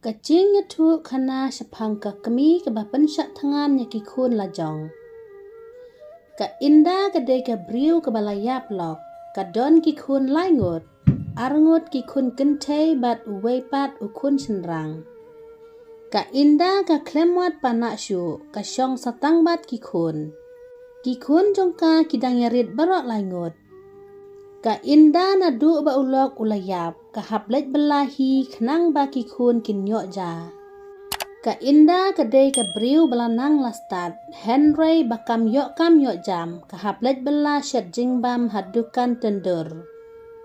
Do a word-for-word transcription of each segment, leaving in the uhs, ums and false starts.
Ka jingïathuh khana shaphang ka kmie kaba pynshah thngan ïa ki khun lajong. Ka Inda ka dei ka briew kaba la ïap lok, ka don ki khun lai ngut, ar ngut ki khun kynthei bad uwei pat u khun shynrang. Ka Inda ka khlem wad panak shuh, ka shong satang bad ki khun. Ki khun jong ka ki dang ïarit baroh lai ngut. Ka Inda naduh ba u lok u la ïap, ka hap leit bylla hi khnang ba ki khun kin ïoh ja. Ka Inda ka dei ka briew ba la nang la stad, hynrei ba kam ïoh kam ïoh jam, ka hap leit bylla shet jingbam ha dukan tyndur.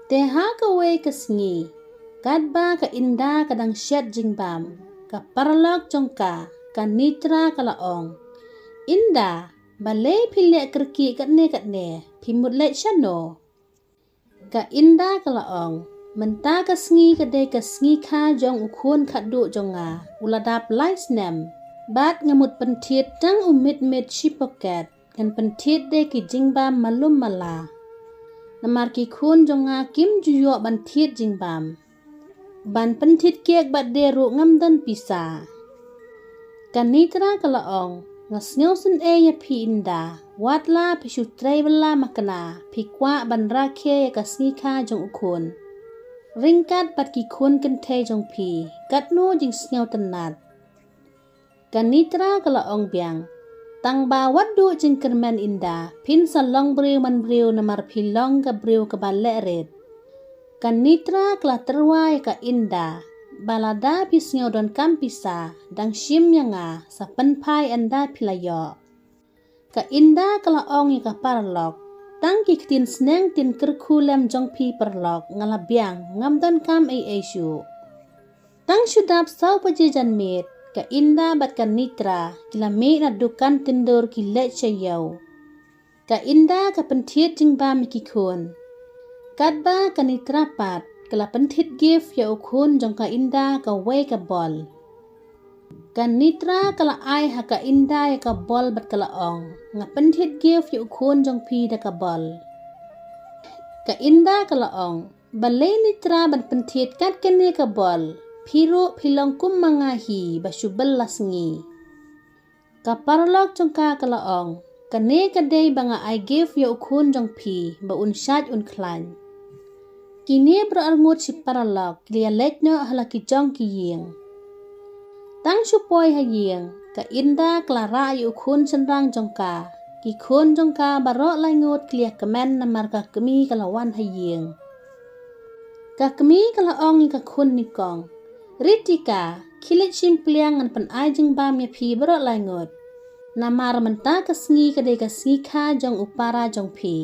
Te ha kawei ka sngi, katba ka Inda ka dang shet jingbam, ka paralok jong ka, ka Nitra ka la ong, "Inda, balei phi leh kyrkieh katne katne, phi mut leit shano?" Ka Inda ka la ong, "Mynta ka sngi ka dei ka sngi kha jong u khun khatduh jong nga, u la dap lai snem. Bad nga mut pynthied tang u mit mit shi poket, ngan pynthied de ki jingbam malum mala. Namar ki khun jong nga kim ju ïoh ban thied jingbam. Ban pynthied kek bad de ruh ngam don pisa." Ka Nitra ka la ong, "Nga sngew synei ïa phi Inda, wat la phi shu trei bylla makna, phi kwah ban rakhe ïa ka sngi kha jong u khun. Ryngkat bad ki khun kynthei jong phi, katno jingsngew tynnat." Ka Nitra ka la ong biang, "Tang ba wat duh jingkyrmen Inda, phin sa long briew man briew namar phi long ka briew kaba leh rit." Ka Nitra ka la tyrwa ïa ka Inda, "Ba lada phi sngew donkam pisa, dang shim ïa nga, sa pynphai ynda phi la ïoh." Ka Inda ka la ong ïa ka paralok, "Tang ki ktien sneng ktien kyrkhu lem jong phi paralok, nga la biang, ngam donkam ei ei shuh." Tang shu dap saw baje janmiet, ka Inda bad ka Nitra, ki la mih na dukan tyndur ki leit sha ïew. Ka Inda ka pynthied jingbam ïa ki khun. Katba ka Nitra pat, ka la pynthied gift ïa u khun jong ka Inda kawei ka bol. Ka Nitra ka la ai ha ka Inda ïa ka bol bad ka la ong, "Nga pynthied gift ïa u khun jong phi da ka bol." Ka Inda ka la ong, "Balei Nitra ban pynthied kat kane ka bol, phi ruh phi long kum ma nga hi ba shu bylla sngi." Ka paralok jong ka ka la ong, "Kane ka dei ba nga ai gift ïa u khun jong phi, ba un shait un khlaiñ." Kine baroh arngut shi paralok, ki la leit noh ha la ki jong ki ïing. Tang shu poi ha ïing, ka Inda ka la rah ïa u khun shynrang jong ka. Ki khun jong ka baroh lai ngut ki la kmen namar ka kmie ka la wan ha ïing. Ka kmie ka la ong ïa ka khun nyngkong, "Ritika, khie leit shim pliang ngan pyn-ai jingbam ïa phi baroh lai ngut. Namar mynta ka sngi ka dei ka sngi kha jong u para jong phi."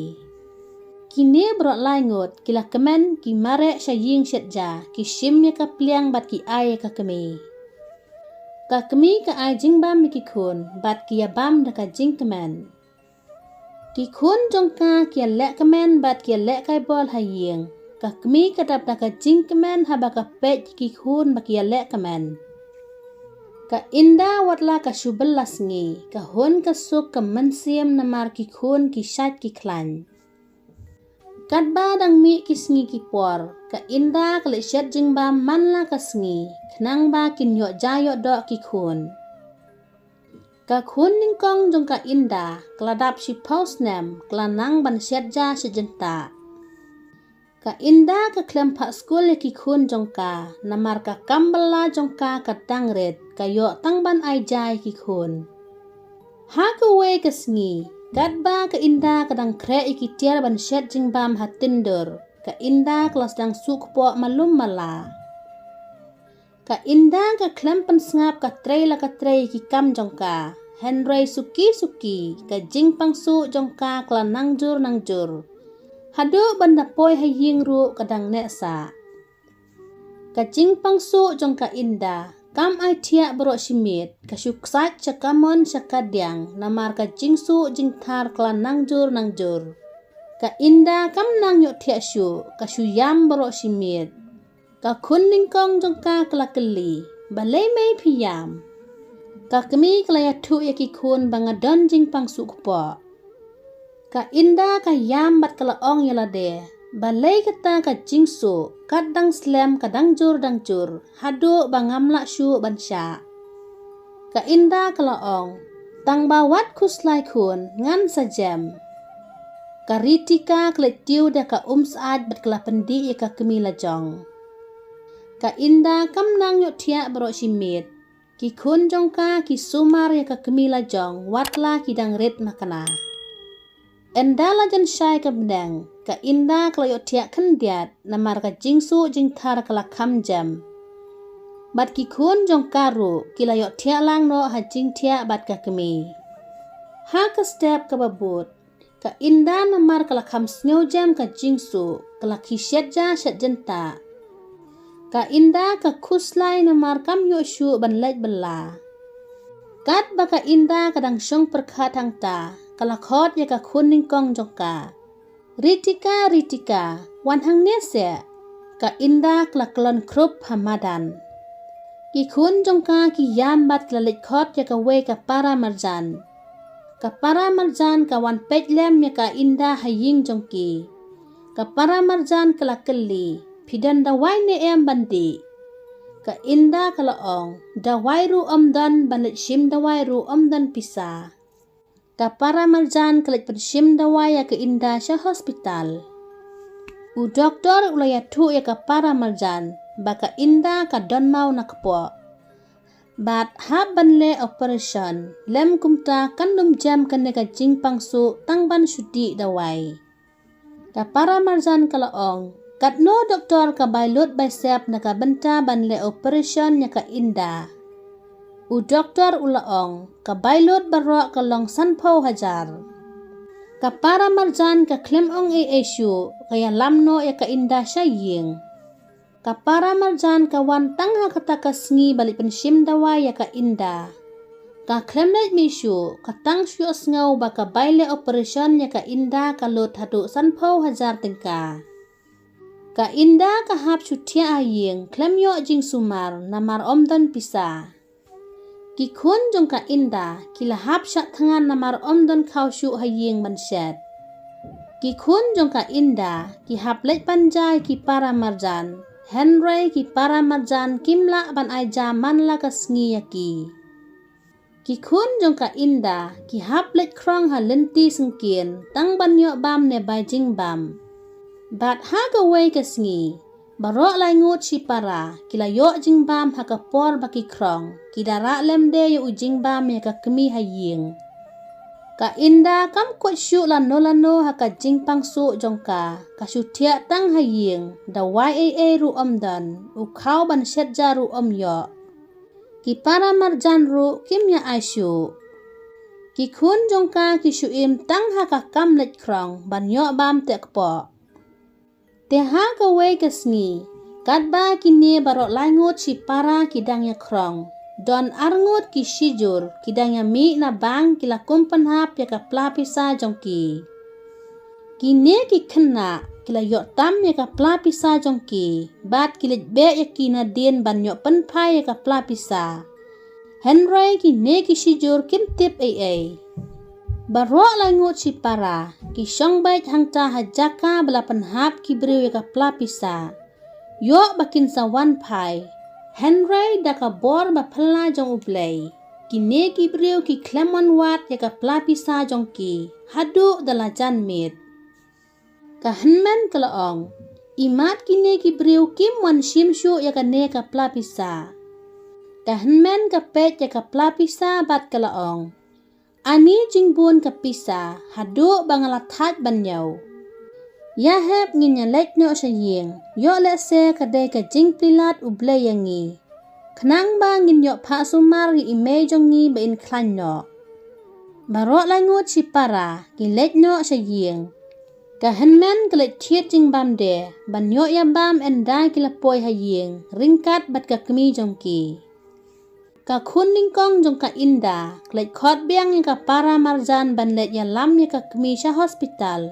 Kine baroh lai ngut, ki la kmen, ki mareh sha ïing shet ja, ki shim ïa ka pliang bad ki ai ïa ka kmie. Ka kmie ka ai jingbam ïa ki khun, bad ki ïa bam da ka jingkmen. Ki khun jong ka ki ïa leh kmen bad ki ïa leh kai bol ha ïing. Ka kmie ka dap da ka jingkmen haba ka peit ki khun ba ki ïa leh kmen. Ka Inda wat la ka shu bylla sngi, ka hun ka suk ka mynsiem namar ki khun ki shait ki khlaiñ. Katba dang mih ki sngi ki por, ka Inda ka leit shet jingbam man la ka sngi, khnang ba kin ïoh ja ïoh doh ki khun. Ka khun nyngkong jong ka Inda, ka la dap shiphew snem, ka la nang ban shet ja shet jyntah. Ka Inda ka khlem phah skul ïa ki khun jong ka, namar ka kam bylla jong ka ka dang rit, ka ïoh tang ban ai ja ïa ki khun. Ha kawei ka sngi, katba ka Inda ka dang khreh ïa ki tiar ban shet jingbam ha tyndur, ka Inda ka la sdang suk poh malum mala. Ka Inda ka khlem pynsngap ka trei la ka trei ki kam jong ka. Hynrei suki suki, ka jingpang suh jong ka ka la nang jur nang jur. Haduh ban da poi ha ïing ruh ka dang neh sah. Ka jingpang suh jong ka Inda, kam ai thiah baroh shi miet, ka shu ksait sha kamon sha kadiang, namar ka jingsuh jingthar ka la nang jur nang jur. Ka Inda kam nang ïoh thiah shuh, ka shu ïam baroh shi miet. Ka khun nyngkong jong ka ka la kylli, "Balei mei phi ïam?" Ka kmie ka la ïathuh ïa ki khun ba nga don jingpang suh kpoh. Ka Inda ka ïam bad ka la ong ïa lade, Balei kata ka jingsuh, kat dang slem ka dang jur dang jur, haduh ba ngam lah shuh ban shah. Ka Inda ka la ong, tang ba wat khuslai khun, ngan sa jem. Ka Ritika ka leit tiew da ka um syaid bad ka la pyndih ïa ka kmie lajong. Ka Inda kam nang ïohthiah baroh shi miet. Ki khun jong ka ki sumar ïa ka kmie lajong, wat la ki dang rit makna. Ynda la jan shai ka bneng, ka Inda ka la ïohthiah khyndiat, namar ka jingsuh jingthar ka la kham jem. Bad ki khun jong ka ruh, ki la ïohthiah lang noh ha jingthiah bad ka kmie. Ha ka step kaba bud, ka Inda namar ka la kham sngew jem ka jingsuh, ka la khie shet ja shet jyntah. Ka Inda ka khuslai namar kam ïoh shuh ban leit bylla. Katba ka Inda ka dang shong pyrkhat hangta, ka la khot ïa ka khun nyngkong jong ka. Ritika, Ritika, wan hangne seh. Ka Inda ka la kyllon khrup ha madan. Ki khun jong ka ki ïam bad ki la leit khot ïa kawei ka para marjan. Ka para marjan ka wan peit lem ïa ka Inda ha ïing jong ki. Ka para marjan ka la kylli, phi don dawai ne em ban dih? Ka Inda ka la ong, dawai ruh ym don, ban leit shim dawai ruh ym don pisa. Ka para marjan ka leit pynshim dawai ïa ka Inda sha hospital. U doktor u la ïathuh ïa ka para marjan ba ka Inda ka don maw na kpoh. Bad hap ban leh operation, lym kumta kan ym jem kane ka jingpang suh tang ban shu dih dawai. Ka para marjan ka la ong, katno doktor ka bai lut bai sep na ka bynta ban leh operation ïa ka Inda. U doktor u la ong, ka bai lut baroh ka long sanphew hajar. Ka para marjan ka khlem ong ei ei shuh, ka ïalam noh ïa ka Inda sha ïing. Ka para marjan ka wan tang ha kata ka sngi ba leit pynshim dawai ïa ka Inda. Ka khlem leit mih shuh, ka tang shu ïohsngew ba ka bai leh operation ïa ka Inda ka lut haduh sanphew hajar tyngka. Ka Inda ka hap shu thiah ha ïing, khlem ïoh jingsumar, namar ym don pisa. Ki khun jong ka Inda, ki la hap shah thngan namar ym don khaw shuh ha ïing ban shet. Ki khun jong ka Inda, ki hap leit pan ja ïa ki para marjan. Hynrei ki para marjan, kim lah ban ai ja man la ka sngi ïa ki. Ki khun jong ka Inda, ki hap leit khrong ha lynti syngkien, tang ban ïoh bam ne bai jingbam. Bad ha kawei ka sngi, baroh lai ngut shipara, ki la ïoh jingbam ha ka por ba ki khrong, ki da rah lem de ïa u jingbam ïa ka kmie ha ïing. Ka Inda kam koit shuh lano lano ha ka jingpang suh jong ka, ka shu thiah tang ha ïing, dawai ei ei ruh ym don, u khaw ban shet ja ruh ym ïoh. Ki para marjan ruh kim ïa ai shuh. Ki khun jong ka ki shu im tang ha ka kam leit khrong, ban ïoh bam te kpoh. Te ha kawei ka sngi, katba kine baroh lai ngut shipara ki dang ïa khrong. Don ar ngut ki shijur, ki dang ïa mih na bank ki la kum pynhap ïa ka pla pisa jong ki. Kine ki khynnah, ki la ïoh tam ïa ka pla pisa jong ki, bad ki leit beh ïa ki nadien ban ïoh pynphai ïa ka pla pisa. Hynrei kine ki shijur kim tip ei ei. Baroh lai ngut shipara, ki shong beit hangta ha jaka ba la pynhap ki briew ïa ka pla pisa. Ïoh ba kin sa wan phai. Hynrei da ka bor ba phylla jong U Blei, kine ki briew ki khlem wan wad ïa ka pla pisa jong ki, haduh da la jan miet. Ka hynmen ka la ong, imat kine ki briew kim wan shim shuh ïa kane ka pla pisa. Ka hynmen ka peit ïa ka pla pisa bad ka la ong, ani jingbun ka pisa, haduh ba nga la thait ban ñiew. Ïa hep ngin ïa leit noh sha ïing, ïoh lehse ka dei ka jingplie lad U Blei ïa ngi. Khnang ba ngin ïoh phah sumar ïa i mei jong ngi ba in khlaiñ noh. Baroh lai ngut shipara, ki leit noh sha ïing. Ka hynmen ka leit thied jingbam de, ban ïoh ïa bam ynda ki la poi ha ïing, ryngkat bad ka kmie jong ki. Ka khun nyngkong jong ka Inda, ka leit khot biang ïa ka para marjan ban leit ïalam ïa ka kmie sha hospital.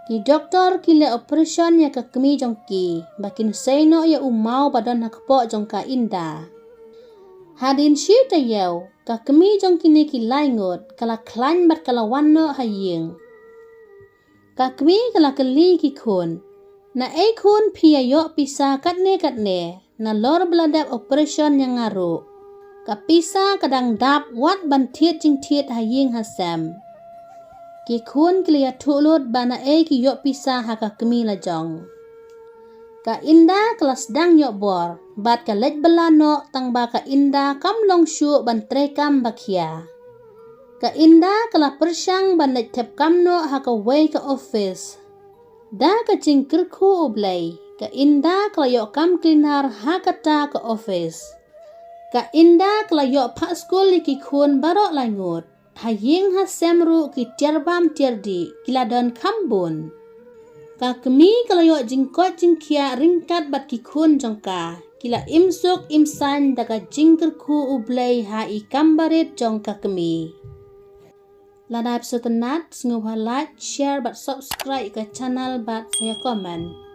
Ki doktor ki leh operation ïa ka kmie jong ki, ba kin sei noh ïa u maw ba don ha kpoh jong ka Inda. Hadien shi taïew, ka kmie jong kine ki lai ngut, ka la khlaiñ bad ka la wan noh ha ïing. Ka kmie ka la kylli ki khun, "Na ei khun phi ïa ïoh pisa katne katne, nalor ba la dep operation ïa nga ruh? Ka pisa ka dang dap wat ban thied jingthied ha ïing ha sem." Ki khun ki la ïathuh lut ba na ei ki ïoh pisa ha ka kmie la jong. Ka Inda ka la sdang ïoh bor bad ka leit bylla noh, tang ba ka Inda kam long shuh ban trei kam ba khia. Ka Inda ka la pyrshang ban leit thep kam noh ha kawei ka office. Da ka jingkyrkhu U Blei, ka Inda ka la ïoh kam cleaner ha kata ka office. Ka Inda ka la ïoh phah skul ïa ki khun baroh laingut. Ha ïing ha sem ruh ki tiar bam tiar dih ki la don kham bun. Ka kmie ka la ïoh jingkoit jingkhiah ryngkat bad ki khun jong ka. Ki la im suk im saiñ da ka jingkyrkhu U Blei ha i kam barit jong ka kmie. Lada phi sngewtynnat, sngewbha like, share bad subscribe ka channel bad sa ïa comment.